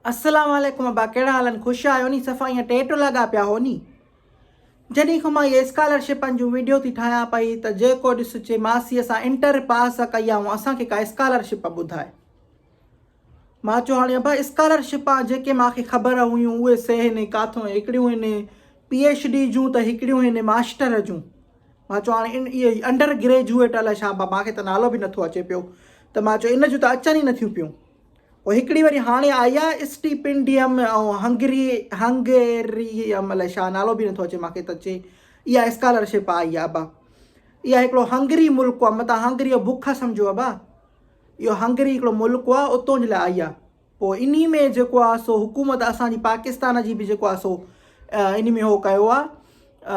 السلام عليڪم ابا ڪهڙا حال آهن خوش آهيو ني صفا ائين ٽيٽ لڳا پيا هو ني جڏهن کان مان اهي اسڪالرشپن جون ويڊيو ٿي ٺاهيان پئي ته جيڪو ڏس چي ماسي اسان انٽر پاس ڪئي آهون اسان کي ڪا اسڪالرشپ ٻڌاء مان چيو هاڻي ابا اسڪالرشپان جيڪي مان کي خبر هيون اهي سي هن ڪاٿو هڪڙيون هن پي ايڇ ڊي جون ته هڪڙيون هن ماسٽر جون مان چيو هاڻي ان اهي انڊر گريجوئيٽ الائي ڇا ابا مان کي ته نالو به نٿو اچي پيو ته مان چيو ان جون ته اچن ئي نٿيون پيون پوء هڪڙي وري هاڻي آئي آ اسٽيپنڊيم ۽ هنگري هنگيريم الائي ڇا نالو به نٿو اچي مانکي ته اچي اها اسڪالرشپ آئي آ ابا اها هڪڙو هنگري ملڪ آ متان هنگري جو بک سمجهو ابا اهو هنگري هڪڙو ملڪ آ اتون جي لاء آئي آ پوء انهي ۾ جيڪو آ سو حڪومت اسان جي پاڪستان جي به جيڪو آ سو انهي ۾ هو ڪيو آ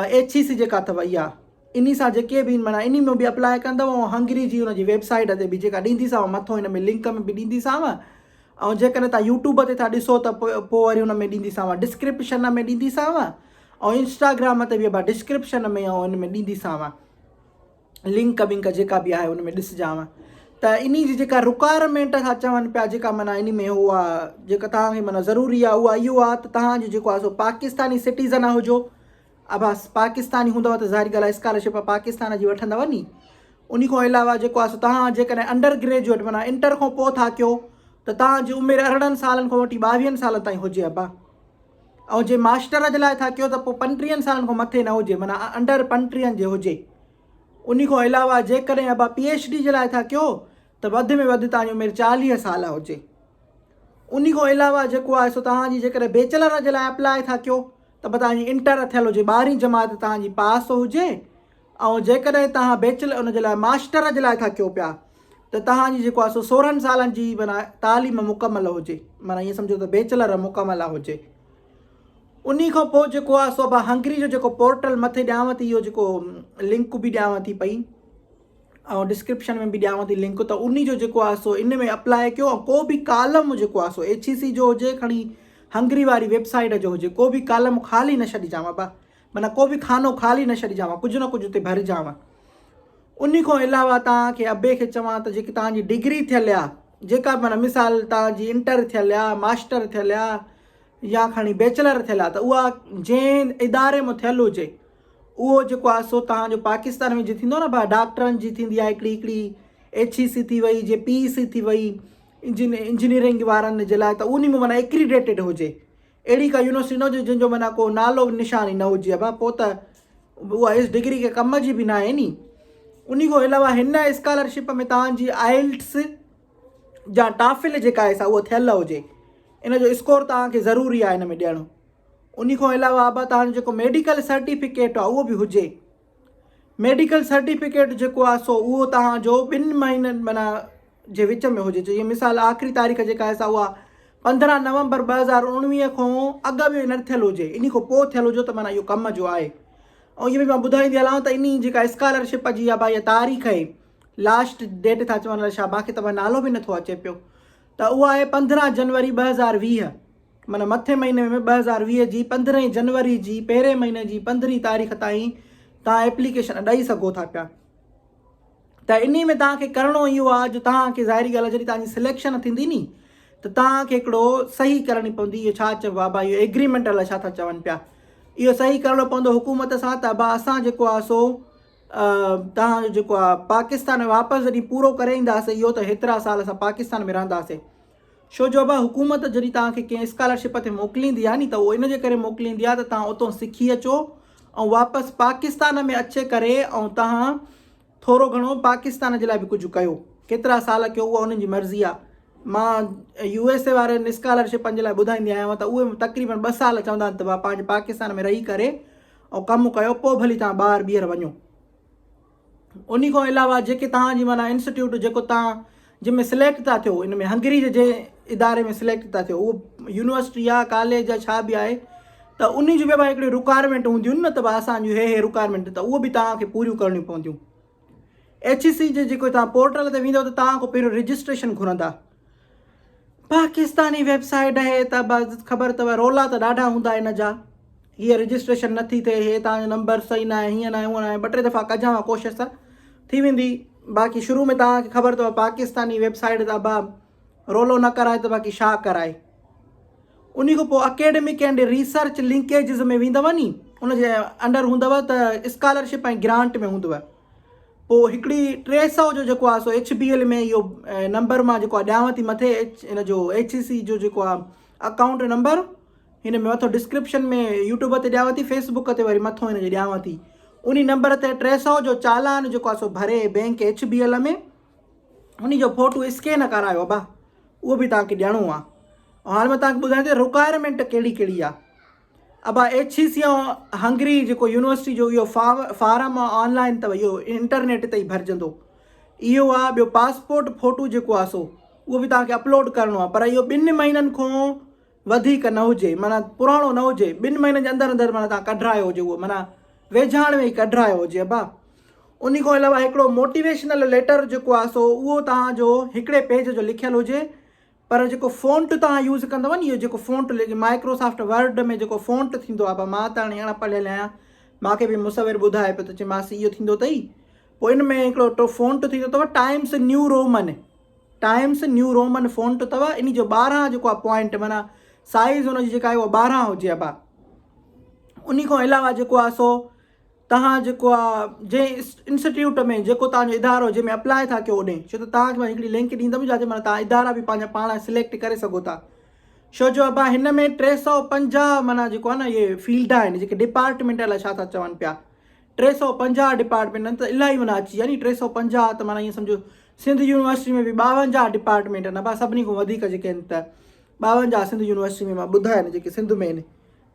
ايڇ اي سي جيڪا اٿو اها انهي سان جيڪي به معنيٰ انهي ۾ به اپلاء ڪندؤ ۽ هنگري جي ان جي ويب سائيٽ تي به جيڪا ڏينديسانو مٿو ان ۾ لنڪ ۾ به ڏينديسانو ۽ جيڪڏهن تان يوٽيوب تي ٿا ڏسو ته پوء پوء وري ان ۾ ڏينديسانو ڊسڪرپشن ۾ ڏينديسانو ۽ انسٽاگرام تي به ابا ڊسڪرپشن ۾ ۽ ان ۾ ڏينديسانو لنڪ ونڪ جيڪا به آهي ان ۾ ڏسجانو ته انهي جي جيڪا رڪوائرمينٽ ٿا چون پيا جيڪا معنيٰ انهي ۾ هو آ جيڪا تهان کي معنيٰ ضروري آ اها اهو آ ته تهان جو جيڪو آ سو پاڪستاني سٽيزن هجو ابا پاڪستاني هوندؤ ته ظاهري ڳالهه آهي اسڪالرشپ پاڪستان جي وٺندؤ ني. انهي کان علاوه جيڪو آهي سو توهان جيڪڏهن انڊر گريجوئيٽ معنيٰ انٽر کان پوء ٿا ڪيو ته توهان جي عمر 18 سالن کان وٺي 22 سالن تائين هجي ابا ۽ جي ماسٽر جي لاء ٿا ڪيو ته پوء 35 سالن کان مٿي نه هجي معنيٰ انڊر 35 جي هجي. انهي کان علاوه جيڪڏهن ابا پي ايڇ ڊي جي لاء ٿا ڪيو ته وڌ ۾ وڌ توهان جي عمر 40 سال هجي. انهي کان علاوه جيڪو آهي سو توهان جي جيڪڏهن بيچلر جي لاء اپلاء ٿا ڪيو ته به توهان جي انٽر ٿيل هجي ٻارهين جماعت توهان جي پاس هجي ۽ جيڪڏهن توهان بيچلر ان جي لاء ماسٽر جي لاء ٿا ڪيو پيا ته توهان جي جيڪو آهي سو 16 سالن جي معنيٰ تعليم مڪمل هجي معنيٰ ائين سمجهو ته بيچلر مڪمل هجي انهي کان پوء جيڪو آهي سو هنگري جو جيڪو پورٽل مٿي ڏيانو ٿي اهو جيڪو لنڪ به ڏيانو ٿي پئي ۽ ڊسڪرپشن ۾ به ڏيانو ٿي لنڪ ته انهي جو جيڪو آهي سو ان ۾ اپلاء ڪيو ۽ ڪو به ڪالم جيڪو آهي سو ايڇ اي سي جو هجي کڻي هنگري واري ويب سائيٽ جو هجي ڪو به ڪالم خالي نه ڇڏجانء ابا معنيٰ ڪو به خانو خالي نه ڇڏجانء ڪجهه نه ڪجهه اتي ڀرجانء انهي کان علاوه توهان کي ابي کي چوان ته جيڪي توهان جي ڊگري ٿيل آ جيڪا به معنيٰ مثال توهان جي انٽر ٿيل آ ماسٽر ٿيل آ يا کڻي بيچلر ٿيل آ ته اها جنهن اداري مان ٿيل هجي اهو جيڪو آهي سو توهان جو پاڪستان ۾ جي ٿيندو آهي نه ڀاء ڊاڪٽرن جي ٿيندي آهي هڪڙي هڪڙي ايڇ اي سي ٿي وئي جي پي اي سي ٿي وئي انجنيئرنگ وارن جي لاء ته انهي ۾ معنيٰ ايڪريڊيٽيڊ هجي اهڙي ڪا يونيورسٽي نه هجي جنهن جو معنيٰ ڪو نالو نشان ئي نه هجي ابا پوء ته اها ايس ڊگري ڪي ڪم جي به ناهي ني انهي کان علاوه هن اسڪالرشپ ۾ توهان جي آئلٽس يا ٽافل جيڪا آهي سا اها ٿيل هجي ان جو اسڪور توهان کي ضروري آهي ان ۾ ڏيڻو انهي کان علاوه ابا توهان جو جيڪو ميڊيڪل سرٽيفڪيٽ آهي اهو به هجي. ميڊيڪل سرٽيفڪيٽ جيڪو آهي سو اهو توهان جو ٻن مهينن معنيٰ جي وچ ۾ هجي جيئن مثال آخري تاريخ جيڪا آهي سا اها 15 نومبر 2019 کان اڳ ۾ نه ٿيل هجي انهي کان پوء ٿيل هجي ته معنيٰ اهو ڪم جو آهي ۽ اهو به مان ٻڌائيندي هلان ته انهي جيڪا اسڪالرشپ جي يا ڀائي تاريخ آهي لاسٽ ڊيٽ ٿا چون الائي ڇا باقي ته نالو به نٿو اچي پيو ته اها آهي 15 جنوري 2020 معنيٰ مٿين مهيني ۾ 2020 جي پندرهين جنوري جي پهرين مهيني جي پندرهين تاريخ تائين توهان ايپليڪيشن ڏئي سگهو ٿا پيا ته انهي ۾ توهان کي ڪرڻو اهو آهي جو توهان کي ظاهري ڳالهه جڏهن توهان جي سليڪشن ٿيندي ني ته توهان کي هڪڙو صحيح ڪرڻي پوندي اهو ڇا چئبو آهي ڀائي اهو ايگريمينٽ الائي ڇا ٿا چون پيا اهو صحيح ڪرڻو پوندو حڪومت سان ته ابا اسان جيڪو آهي سو توهان جو جيڪو آهي پاڪستان ۾ واپس جڏهن پورو ڪري اينداسي اهو ته هيترا سال اسان پاڪستان ۾ رهنداسي ڇو جو ابا حڪومت جڏهن توهان کي ڪنهن اسڪالرشپ تي موڪليندي آهي ني ته اهو ان جي ڪري موڪليندي آهي ته توهان اتو سکي اچو ۽ واپس پاڪستان ۾ اچي ڪري ۽ توهان ٿورو گهڻو پاڪستان جي لاء به ڪجهه ڪيو ڪيترا سال ڪيو اها انهن جي مرضي آهي مان يو ايس اي وارن اسڪالرشپن جي لاء ٻڌائيندي آهيان ته اهي تقريبن ٻه سال چوندا آهن ته پنهنجي پاڪستان ۾ رهي ڪري ۽ ڪم ڪيو پوء ڀلي توهان ٻاهر ٻيهر وڃو. انهي کان علاوه جيڪي توهان جي معنيٰ انسٽيٽيوٽ جيڪو توهان جنهن ۾ سليڪٽ ٿا ٿيو ان ۾ هنگري جي جنهن اداري ۾ سليڪٽ ٿا ٿيو اهو يونيورسٽي آ ڪاليج آ ڇا به آهي ته انهي جون به هڪڙيون رڪوائرمينٽ هونديون نه ته اسان جون هي هي رڪوائرمينٽ ته اهو به توهان کي پوريون ڪرڻيون پونديون ايڇ اي سي جي جيڪو توهان پورٽل تي ويندو ته توهان کان پهريون رجسٽريشن گهرندا پاڪستاني ويب سائيٽ آهي ته بس خبر اٿو رولا ته ڏاڍا هوندا ان جا هيء رجسٽريشن نٿي ٿئي هي توهان جو نمبر صحيح ناهي هيئن ناهي هونئن ناهي ٻه ٽي دفعا ڪجان ڪوشش ته ٿي ويندي باقي شروع ۾ توهان کي خبر اٿو پاڪستاني ويب سائيٽ ته ابا رولو نه ڪرائي ته باقي ڇا ڪرائي. انهي کان پوء اڪيڊمڪ اينڊ ريسرچ لنڪيجز ۾ ويندؤ ني ان جي انڊر هوندؤ ته اسڪالرشپ ۽ گرانٽ ۾ هوندؤ پوء هڪڙي 300 جو جيڪو آهي سو ايڇ بي ايل ۾ اهو نمبر مان جيڪو آهي ڏيانو ٿي مٿي ايڇ ان جو ايڇ اي سي جو جيڪو آهي اڪائونٽ نمبر هن ۾ مٿو ڊسڪرپشن ۾ يوٽيوب تي ڏيانو ٿي فيس بڪ تي وري مٿو هن جو ڏيانو ٿي انهي نمبر تي 300 جو چالان جيڪو آهي سو ڀري بينڪ ايڇ بي ايل ۾ انهي جو فوٽو اسڪين ڪرايو ابا اهو به توهان کي ڏيڻو آهي هاڻي مان توهان کي ٻڌايان ٿي رڪوائرمينٽ ڪهڙي ڪهڙي آهي ابا ايڇ اي سي ۽ هنگري جيڪو يونيورسٽي جو اهو فارم آ آن لائن اٿو اهو انٽرنيٽ تي ئي ڀرجندو اهو آ ٻيو پاسپورٽ فوٽو جيڪو آ سو اهو به توهان کي اپلوڊ ڪرڻو آ پر اهو ٻن مهينن کان وڌيڪ نه هجي معنيٰ پراڻو نه هجي ٻن مهينن جي اندر اندر معنيٰ توهان ڪڍرايو هجي اهو معنيٰ ويجهاڻ ۾ ئي ڪڍرايو هجي ابا ان کان علاوه هڪڙو موٽيويشنل ليٽر جيڪو آ سو اهو توهان جو هڪڙي پيج جو لکيل هجي پر جيڪو فونٽ توهان يوز ڪندؤ ني اهو جيڪو فونٽ مائڪروسافٽ ورڊ ۾ جيڪو فونٽ ٿيندو آهي مان ته هاڻي اڻ پڙهيل آهيان مان کي به مصور ٻڌائي پيو ته چي ماسي اهو ٿيندو اٿئي پوء ان ۾ هڪڙو فونٽ ٿيندو اٿو Times New Roman Times New Roman font اٿو ان جو 12 جيڪو آهي پوائنٽ معنيٰ سائز ان جي جيڪا آهي اها 12 هجي ابا ان کان علاوه جيڪو آهي سو توهان جيڪو آ جنهن انسٽيٽيوٽ ۾ جيڪو توهان جو ادارو جنهن ۾ اپلاء ٿا ڪيو اوڏي ڇو ته توهان کي مان هڪڙي لنڪ ڏيندم جاتي معنيٰ توهان ادارا به پنهنجا پاڻ سليڪٽ ڪري سگهو ٿا ڇو جو ابا هن ۾ 350 معنيٰ جيڪو آ نه اهي فيلڊ آهن جيڪي ڊپارٽمينٽ الائي ڇا ٿا چون پيا 350 ڊپارٽمينٽ آهن ته الاهي معنيٰ اچي ويا ني 350 ته معنيٰ ائين سمجهو سنڌ يونيورسٽي ۾ به 52 ڊپارٽمينٽ آهن ابا سڀني کان وڌيڪ جيڪي آهن ته 52 سنڌ يونيورسٽي ۾ مان ٻڌا آهن جيڪي سنڌ ۾ آهن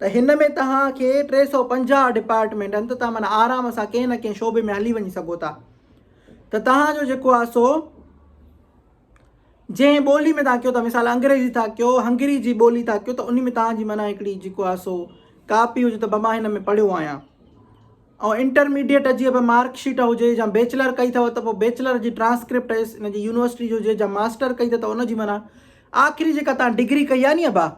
ته هن ۾ توهان کي 350 ڊپارٽمينٽ آهن ته توهان معنيٰ آرام سان ڪنهن نه ڪنهن شعبي ۾ هلي وڃي سگهو ٿا ته توهان جو جيڪو آهي سو جنهن ٻولي ۾ توهان ڪيو ٿا مثال انگريزي ٿا ڪيو هنگري جي ٻولي ٿا ڪيو ته ان ۾ توهان جي معنيٰ هڪڙي جيڪو آهي سو ڪاپي هجي ته مان هن ۾ پڙهيو آهيان ۽ انٽرميڊيٽ جي به مارڪ شيٽ هجي يا بيچلر ڪئي اٿو ته پوء بيچلر جي ٽرانسڪرپٽ ان جي يونيورسٽي جو هجي يا ماسٽر ڪئي اٿو ته ان جي معنيٰ آخري جيڪا توهان ڊگري ڪئي آهي ني ابا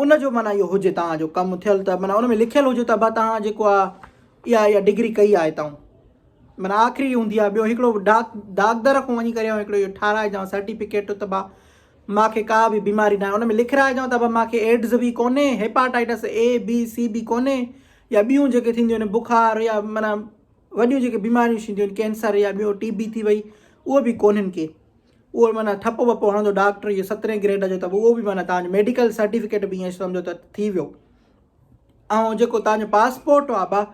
ان جو معنيٰ اهو هجي توهان جو ڪم ٿيل ته معنيٰ ان ۾ لکيل هجي ته ابا توهان جيڪو آ اها اها ڊگري ڪئي آهي تائون معنيٰ آخري هوندي آهي ٻيو هڪڙو ڊاڪ ڊاڪدر کان وڃي ڪري هڪڙو اهو ٺاراهجان سرٽيفڪيٽ ته ابا مان کي ڪا به بيماري ناهي ان ۾ لکرائجان ته ابا مان کي ايڊز به ڪونهي هيپاٽائٽس اي بي سي به ڪونهي يا ٻيون جيڪي ٿينديون آهن بخار يا معنيٰ وڏيون جيڪي بيماريون ٿينديون آهن ڪينسر يا ٻيو ٽي بي ٿي وئي اهو به ڪونهن ڪي اهو معنيٰ ٺپو وپو هڻندو ڊاڪٽر اهو سترهين گريڊ جو ته اهو به معنيٰ توهان جو ميڊيڪل سرٽيفڪيٽ به ائين سمجهو ته ٿي ويو ۽ جيڪو توهان جو پاسپورٽ آهي ابا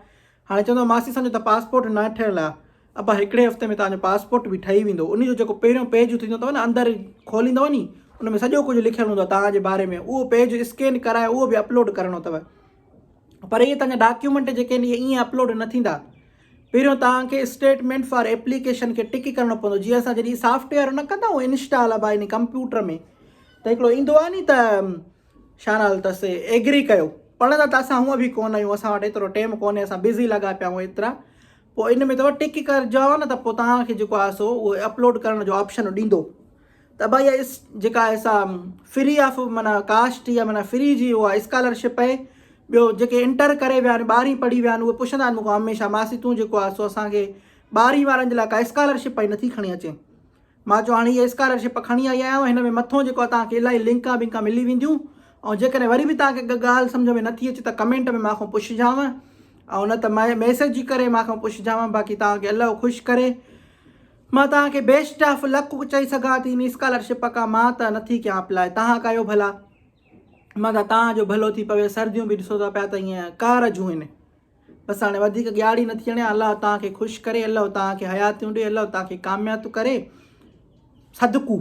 هاڻي چوندو ماسي سمجهو ته پاسپورٽ نه ٺهيل آهي ابا هڪڙي هفتي ۾ توهان جو پاسپورٽ به ٺهي ويندو ان جو جيڪو پهريون پيج ٿيندو اٿو نه اندر کوليندو ني ان ۾ سڄو ڪجهه لکيل هوندو آهي توهان جي باري ۾ اهو پيج اسڪين ڪرائي اهو به اپلوڊ ڪرڻو اٿو پر اهي توهان جا ڊاڪيومينٽ جيڪي آهن اهي ائين اپلوڊ نه ٿيندا پهريون توهان کي اسٽيٽمينٽ فار ايپليڪيشن کي ٽڪ ڪرڻو پوندو جيئن اسان جڏهن سافٽ ويئر نه ڪندا آهيون انسٽال ابا ان ڪمپيوٽر ۾ ته هڪڙو ايندو آهي ني ته ڇا نالو اٿس ايگري ڪيو پڙهندا ته اسان هونء به ڪونه آهيون اسان وٽ ايترو ٽيم ڪونهي اسان بزي لڳا پيا آهيون ايترا پوء ان ۾ ته ٽڪ ڪرجو نه ته پوء توهان کي جيڪو آهي سو اهو اپلوڊ ڪرڻ جو آپشن ڏيندو ته ڀائي اها جيڪا آهي سا فري آف معنيٰ ڪاسٽ يا معنيٰ فري جي اها اسڪالرشپ آهي ٻيو جيڪي انٽر ڪري ويا آهن ٻارهين پڙهي ويا آهن اهي پڇندا آهن مون کان هميشه ماسي تون جيڪو آهي سو اسان کي ٻارهين وارن جي لاء ڪا اسڪالرشپ آئي نٿي کڻي اچين مان چيو هاڻي هيء اسڪالرشپ کڻي آئي آهيان هن ۾ مٿو جيڪو آهي توهان کي الاهي لنڪا بنڪا ملي وينديون ۽ جيڪڏهن وري به توهان کي ڳالهه سمجهه ۾ نٿي اچي ته ڪمينٽ ۾ مان کان پڇجانو ۽ نه ته ميسيج ڪري مان کان پڇجانو باقي توهان کي الله خوش ڪري مان توهان کي بيسٽ آف لڪ چئي سگهان ٿي ان اسڪالرشپ کان مان ته نٿي ڪيان اپلاء توهان ڪيو ڀلا مان ته توهان جو ڀلو ٿي پوي سرديون به ڏسو ٿا پيا ته ائين قهر جون آهن بس هاڻي وڌيڪ ڳياڙي نٿي هڻيان الله توهان کي خوش ڪري الله توهان کي حياتيون ڏي الله توهان کي ڪامياب ڪري صدقو.